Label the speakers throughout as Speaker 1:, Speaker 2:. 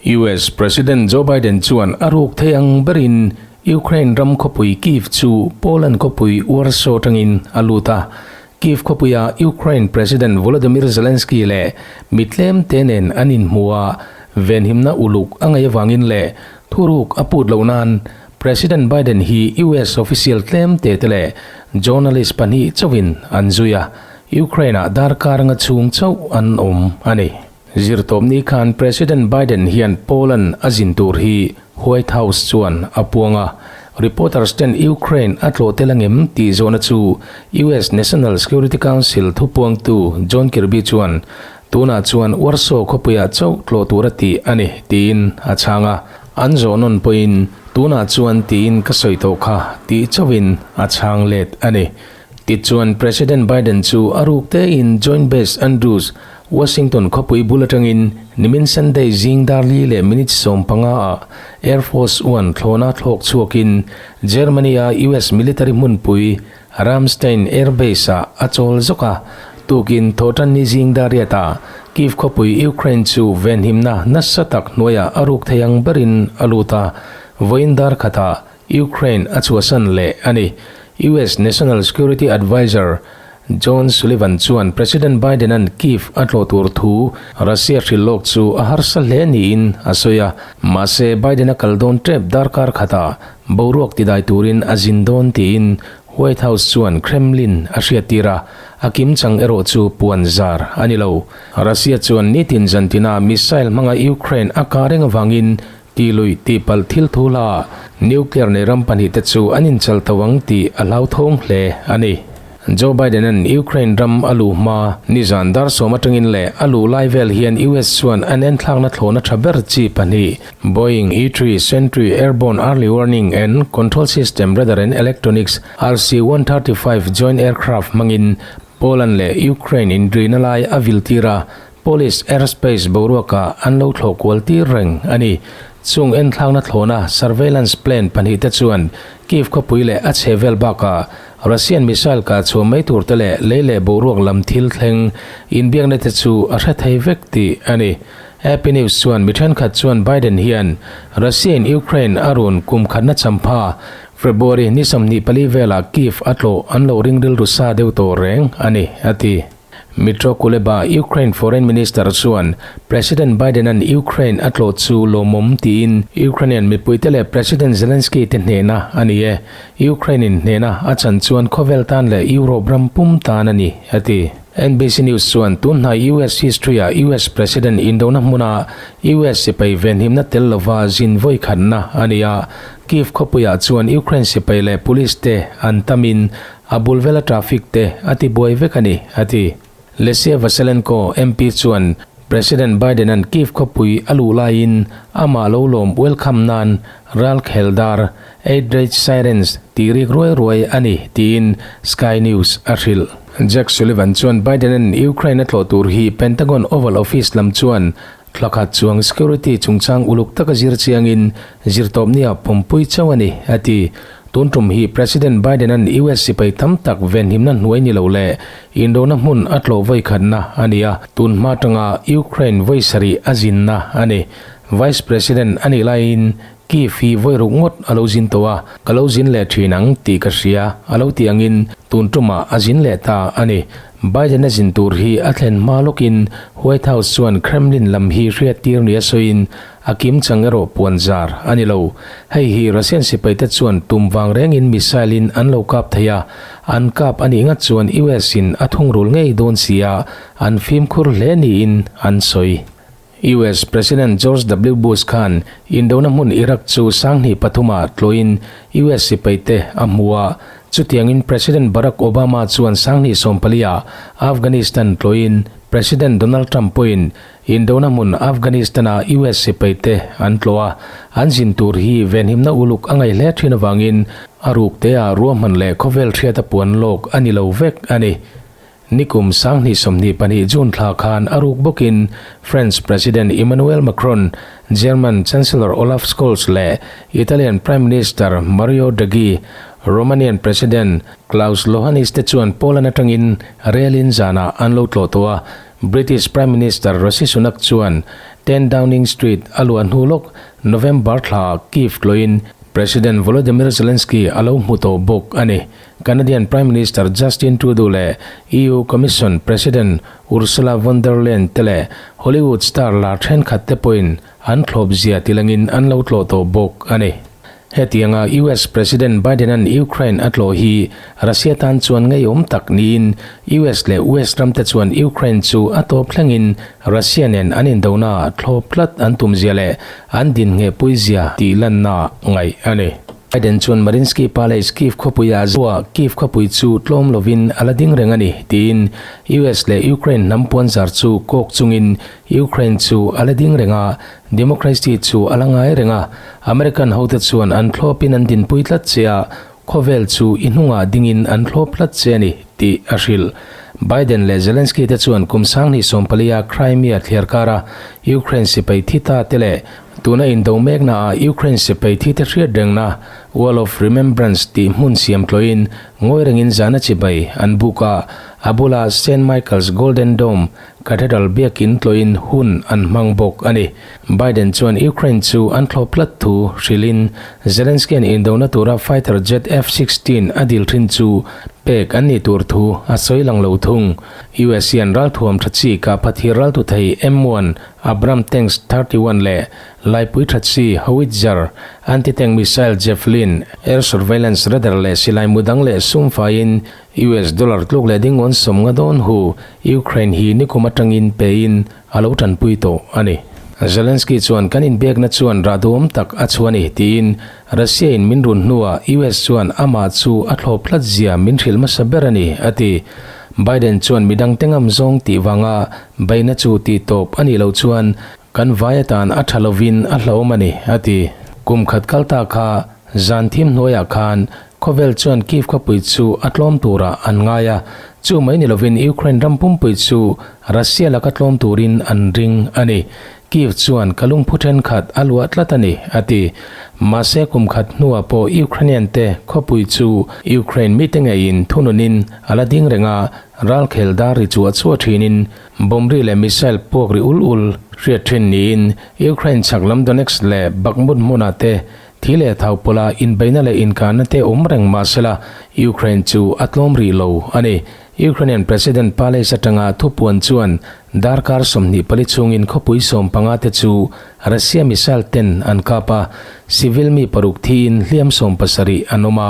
Speaker 1: US President Joe Biden chuan a ruk thei ang berin Ukraine ram khawpui Kyiv chu Poland khawpui Warsaw atangin a lut a. Kyiv khawpuia Ukraine President Volodymyr Zelensky leh mi tlemte nen an inhmu a, venhimna uluk a ngaih avangin leh thuruk a put loh nan President Biden hi US official tlemte te leh journalist pahnih chauhin an zui a, Ukraine-ah darkar anga chhung chauh an awm a ni. Zirtawpni khan President Biden hian Poland a zin tur hi White House chuan a puang a, reporters ten Ukraine a tlawh tel angem tih zawhna chu US National Security Council thupuangtu John Kirby chuan tunah chuan Warsaw khawpuiah chauh tlawh tur a ti a ni tiin a chhang a, an zawh nawn pawhin tunah chuan tiin ka sawi tawh kha tih chauhin a chhang let a ni. Tichuan President Biden chu a ruk tein Joint Base Andrews, Washington khawpui bul atangin nimin Sunday zing dar li leh minute 15 ah Air Force One thlawhna thlawk chhuakin Germany-a US military hmunpui Ramstein Air Base-ah a chawl zawk a. Tukin Thawhtanni zing dar riatah Kyiv khawpui Ukraine chu venhimna nasa tak hnuaiah a ruk thei ang berin a lut a, vawiin dar khatah Ukraine a chhuahsan leh a ni. US National Security Adviser John Sullivan chuan President Biden-a'n Kyiv a tlawh tur thu Russia hrilh lawk chu a harsa hle niin a sawi a. Mahse, Biden-a kal dawn tep darkar khatah boruak tidai turin a zin dawn tiin White House chuan Kremlin a hriattir a, a kimchang erawh chu puan zar a ni lo. Russia chuan nitin zantina missile hmanga Ukraine a kah reng avangin Tih luih tih palh thil thu hla ah nuclear nei ram pahnihte chu an inchal tho ang tih a hlauthawng hle a ni. Joe Biden-a'n Ukraine ram a luh hma nizan dar sawm atangin leh a luh lai vel hian US chuan an enthlakna thlawhna tha ber chi pahnih Boeing E-3 Sentry Airborne Early Warning and Control System Radar and Electronics RC-135 Joint Aircraft hmangin Poland leh Ukraine inrina lai a vil tir a, Polish airspace boruakah an lo thlawh kual tir reng a ni. Chung enthlakna thlawhna surveillance plane pahnihte chuan Kyiv khawpui leh a chhe vel bakah Russian missile kah chhuah mai turte leh lei leh boruak lam thil thleng inbiakna te chu a hre thei vek tih a ni. AP News chuan mi thenkhat chuan Biden hian Russia in Ukraine a run kum khatna champha February ni 24 velah Kyiv a tlawh an lo ring rilru sa deuh tawh reng a ni, a ti. Dmytro Kuleba, Ukraine Foreign Minister chuan President Biden-a'n Ukraine a tlawh chu lawmawm tiin Ukrainian mipuite leh President Zelensky te hnehna a ni e. Ukraine-in hnehna a chan chuan khawvel tan leh Europe ram pum tan a ni, a ti. NBC News chuan tun hnai US history-ah US President indona hmuna US sipai venhimna tel lova zin vawi khatna a ni a. Kyiv khawpuiah chuan Ukraine sipai leh police te an tamin A bul vela traffic te a ti buai vek a ni, a ti. Lesia Vasylenko, MP chuan President Biden-a'n Kyiv khawpui a luh laiin amah lo lawm welcome nan ral khel dar, aid raid sirens, tih rik ruai ruai a ni, tiin Sky News a hrilh. Jack Sullivan chuan Biden-a'n Ukraine a tlawh tur hi Pentagon Oval Office lam chuan thla khat chuang security chungchang uluk taka zir chiangin zirtawpnia pawmpui chauh a ni, a ti. Tun tum hi President Biden-a'n US sipai tam tak venhimna hnuai ni lo leh indona hmun a tlawh vawi khatna a ni a, tun hma atanga Ukraine vawi sarih a zinna a ni. Vice President a nih laiin Kyiv hi vawi ruk ngawt a lo zin tawh a, ka lo zin leh thin ang tih ka hria a lo tih angin tun tumah a zin leh ta a ni. Biden-a zin tur hi a thlen hma lawkin White House chuan Kremlin lam hi hriattir nia sawiin A kim chang erawh puan zar a ni lo. Hei hi Russian sipaite chuan tum vang rengin missile in an lo kap thei a, an kap a nih ngat chuan US in a thungrul ngei dawn si a, an fimkhur hle niin an sawi. US President George W Bush khan indona hmun Iraq chu sanghnih pathumah tlawhin US sipaite a hmu a, chutiangin President Barack Obama chuan sanghnih sawmpaliah Afghanistan tlawhin President Donald Trump pawhin Indona hmun Afghanistan-a US sipaite an tlawh a, an zin tur hi venhimna uluk a ngaih hle thin avangin a ruktea ruahman leh khawvel hriata puan lawk a ni lo vek a ni. Nikum 2022 June thla khan a ruk bawkin French President Emmanuel Macron, German Chancellor Olaf Scholz leh Italian Prime Minister Mario Draghi, Romanian President Klaus Iohannis te chuan Poland atangin relin zanah an lo tlawh tawh a, British Prime Minister Rishi Sunak chuan 10 Downing Street a luah hnu lawk November thlaah Kyiv tlawhin President Volodymyr Zelensky a lo hmu tawh bawk a ni. Canadian Prime Minister Justin Trudeau leh EU Commission President Ursula von der Leyen te leh Hollywood star lar thenkhat te pawhin an thlawp zia tilangin an lo tlawh tawh bawk a ni. Hetianga US President Biden-a'n Ukraine a tlawh hi Russia tan chuan ngeiawm tak niin US leh West ramte chuan Ukraine chu a tawp thlengin Russia nen an indonaah thlawp tlat an tum zia leh an din nghehpui zia tih lanna ngaih a ni. Biden chuan Mariinsky Palace Kyiv khawpuia zuah Kyiv khawpui chu tlawm lovin a la ding reng a ni tiin US leh Ukraine hnam puanzar chu kawk chungin Ukraine chu a la ding reng a, Democracy chu a la ngai reng a, American hote chuan an thlawpin an dinpui tlat che a, khawvel chu i hnungah dingin an thlawp tlat che a ni, tih a hrilh. Biden leh Zelensky te chuan kum sanghnih sawmpalia Crimea thliar kara Ukraine sipai thi ta te leh tuna indo meknaah Ukraine sipai thi te hriat rengna Wall of Remembrance tih hmun siam tlawhin ngawi rengin zana chibai an buk a, a bula Saint Michael's Golden Dome Cathedral biakin tlawhin hun an hmang bawk a ni. Biden chuan Ukraine chu an thlawp tlat thu hrilhin Zelensky-a'n indona tura fighter jet F-16 a dil thin chu pek an nih tur thu a sawi lang lo thung. US hian ralthuam tha chi kah phathir raltu thei M-one Abram tanks 31 leh laipui tha chi Howitzer anti-tank missile Javelin air surveillance radar leh silai mu dang leh sum faiin US dollar tluk leh ding awn sawmnga dawn hu Ukraine hi nikum atangin pein a lo tanpui tawh a ni. Zelensky chuan kan inbiakna chuan rah duhawm tak a chhuah a ni tiin Russia in min run hnuah US chuan amah chu a thlawp tlat zia min hrilh hmasa ber a ni a ti. Biden chuan midang te ngam zawng tih vanga beihna chu tih tawp a nih loh chuan kan vai atan a tha lovin a hlauhawm a ni a ti. Kum khat kal ta kha zan thim hnuaiah khan Khawvel chuan Kyiv khawpui chu a tlawm turah an ngai a, chu mai ni lovin Ukraine ram pumpui chu Russia laka tlawm turin an ring a ni. Kyiv chuan ka lungphu thenkhat a luah tlat a ni, a ti. Mahse kum khat hnuah pawh Ukrainian te khawpui chu Ukraine mite ngeiin thununin a la ding reng a, ralkhel dar ri chuah chuah thinin bomb ri leh missile puak ri ul ul hriat thin niin Ukraine chhak lam Donetsk leh Bakhmut hmunah te Thi leh thau pawla inbeihna leh inkahna te awm reng mah sela, Ukraine chu a tlawm rih lo a ni. Ukrainian President Palace atanga thupuan chuan darkar 24 chhungin khawpui 15 te chu Russia missile ten an kap a, civil mi paruk thiin hliam 70 an awm a,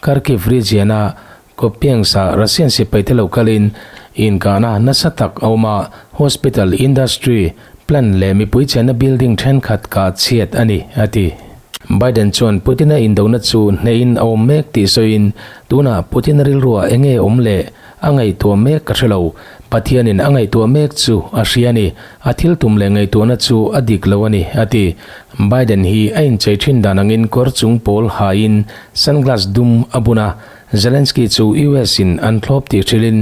Speaker 1: Kharkiv region-a Kupiansk-ah Russian sipaite lo kalin inkahna nasa tak a awm a, hospital, industry, plant leh mipui chenna building thenkhat kah chhiat a ni, a ti. Biden chuan Putin-a indona chu hnehin a awm mek tih sawiin, Tunah Putin-a rilruah eng nge awm le? A ngaihtuah mek ka hre lo. Pathianin a ngaihtuah mek chu a hria a ni. A thil tum leh ngaihtuahna chu a dik lo a ni, a ti. Biden hi a inchei thin dan angin kawr chung pawl hain sunglass dum a bun a, Zelensky chu US in an thlawp tih hrilhin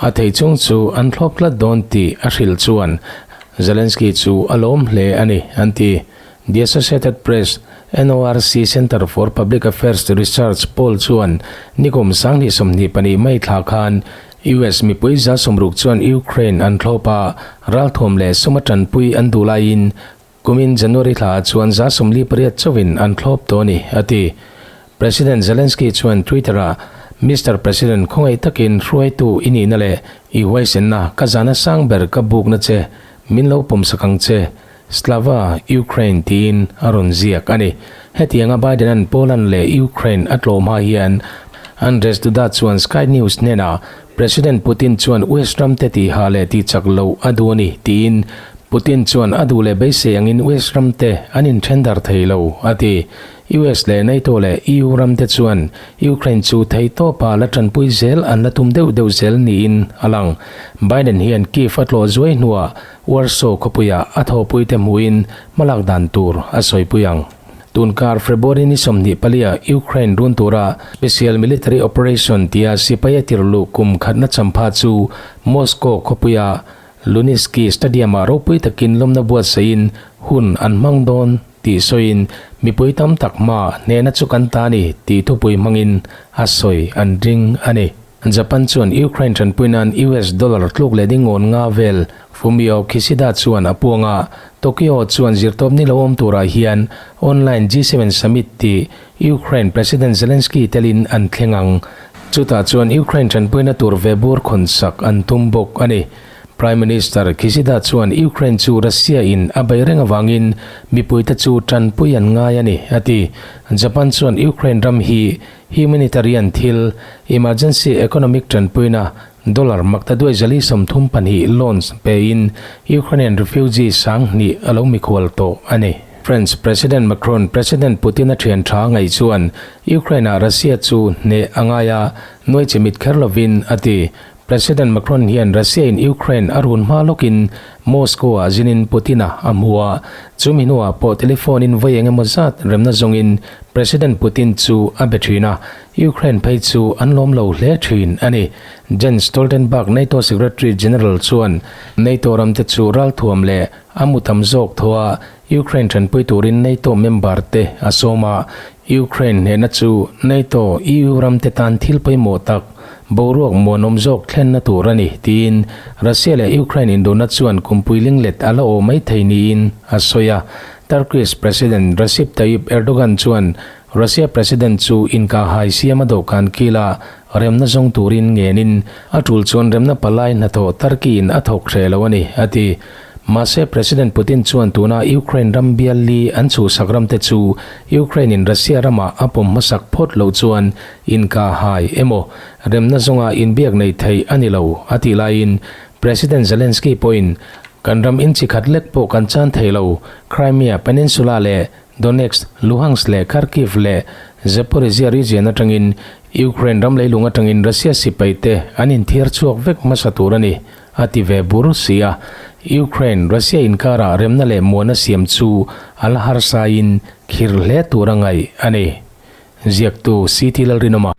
Speaker 1: a thei chung chu an thlawp tlat dawn tih a hrilh chuan Zelensky chu a lawm hle a ni, an ti. The Associated Press, NORC Center for Public Affairs Research poll chuan nikum 2022 May thla khan US mipui 60% chuan Ukraine an thlawp a, ralthuam leh suma tanpui an duh laiin Kumin January thlaah chuan 48% chauhin an thlawp tawh a ni, a ti. President Zelensky chuan Twitter-ah, Mister President, khawngaih takin hruaitu i nihna leh i huaisenna ka zahna sang ber ka bukna che, min lo pawmsak ang che, Slava Ukraine tiin a rawn ziak a ni. Hetianga Biden-a'n Poland leh Ukraine a tlawh hma hian Andrzej Duda chuan Sky News hnenah President Putin chuan US ramte tihah leh tihchak loh a duh a ni, tiin Putin chuan a duh leh beisei angin US ramte an inthendar thei lo, a ti. US leh NATO leh EU ramte chuan Ukraine chu theihtawpa la tanpui zel an la tum deuh deuh zel niin a lang. Biden hian Kyiv a tlawh zuai hnuah Warsaw khawpuiah a thawhpuite hmuhin hmalak dan tur a sawipui ang. Tunkar February ni 24-a Ukraine run tura Special Military Operation tia sipai a tirluh kum khatna champha chu Moscow khawpuia Luzhniki Stadium-ah ropui takin lawmna buatsaihin hun an hmang dawn tih sawiin mipui tam tak hma hnehna chu kan ta a ni tih thupui hmangin a sawi an ring a ni. Japan chuan Ukraine tanpui nan US dollar tluk leh ding ngawn nga vel Fumio Kishida chuan a puang a. Tokyo chuan zirtawp ni lo awm turah hian online G7 summit tih Ukraine President Zelensky telin an thleng ang. Chutah chuan Ukraine tanpuina tur ve bur khawnsak an tum bawk a ni. Prime Minister Kishida chuan Ukraine chu Russia in a bei reng avangin mipuite chu tanpui an ngai a ni, a ti. Japan chuan Ukraine ram hi humanitarian thil, emergency economic tanpuina dollar maktaduai zali 32 loans pein Ukrainian refugee 2000 a lo mikhual tawh a ni. French President Macron President Putin a thian tha ngaih chuan Ukraine-ah Russia chu hneh a ngai a, nuai chimit kher lovin a ti. President Macron hian Russia-in Ukraine a run hma lawkin Moscow-ah zinin Putin-a a hmu a, chumi hnuah pawh telephone-in vawi eng emaw zat remna zawngin President Putin chu a be thin a, Ukraine phei chu an lawm lo hle thin a ni. Jens Stoltenberg NATO Secretary General chuan NATO ramte chu ralthuam leh a mu tam zawk tho a, Ukraine tanpui turin NATO member te a sawm a, Ukraine hnehna chu NATO, EU ramte tan thil pawimawh tak, boruak muanawm zawk thlenna tur a ni, tiin Russia leh Ukraine indona chuan kumpui linglet a la aw mai thei niin a sawi a. Turkish President Recep Tayyip Erdogan chuan Russia President chu inkahhai siam a dawhkan kila remna zawng turin ngenin a tul chuan remna palai hnathawh Turkey-in a thawk hreh lo a ni, a ti. Mahse, President Putin chuan tuna Ukraine ram bial li an chhuhsak ramte chu Ukraine-in Russia ramah a pawm hmasak phawt loh chuan inkahhai emaw remna zawnga inbiak nei theih a ni lo, a tih laiin President Zelensky pawhin kan ram inchi khat lek pawh kan chan thei lo, Crimea Peninsula leh Donetsk, Luhansk leh Kharkiv leh Zaporizhzhia region atangin Ukraine ram leilung atangin Russia sipaite an inthiar chhuak vek hmasa tur a ni, a ti ve bur si a. Ukraine, Russia inkarah remna leh muana siam chu a la harsain khir hle tur a ngaih a ni. Ziaktu CT Lalrinawma.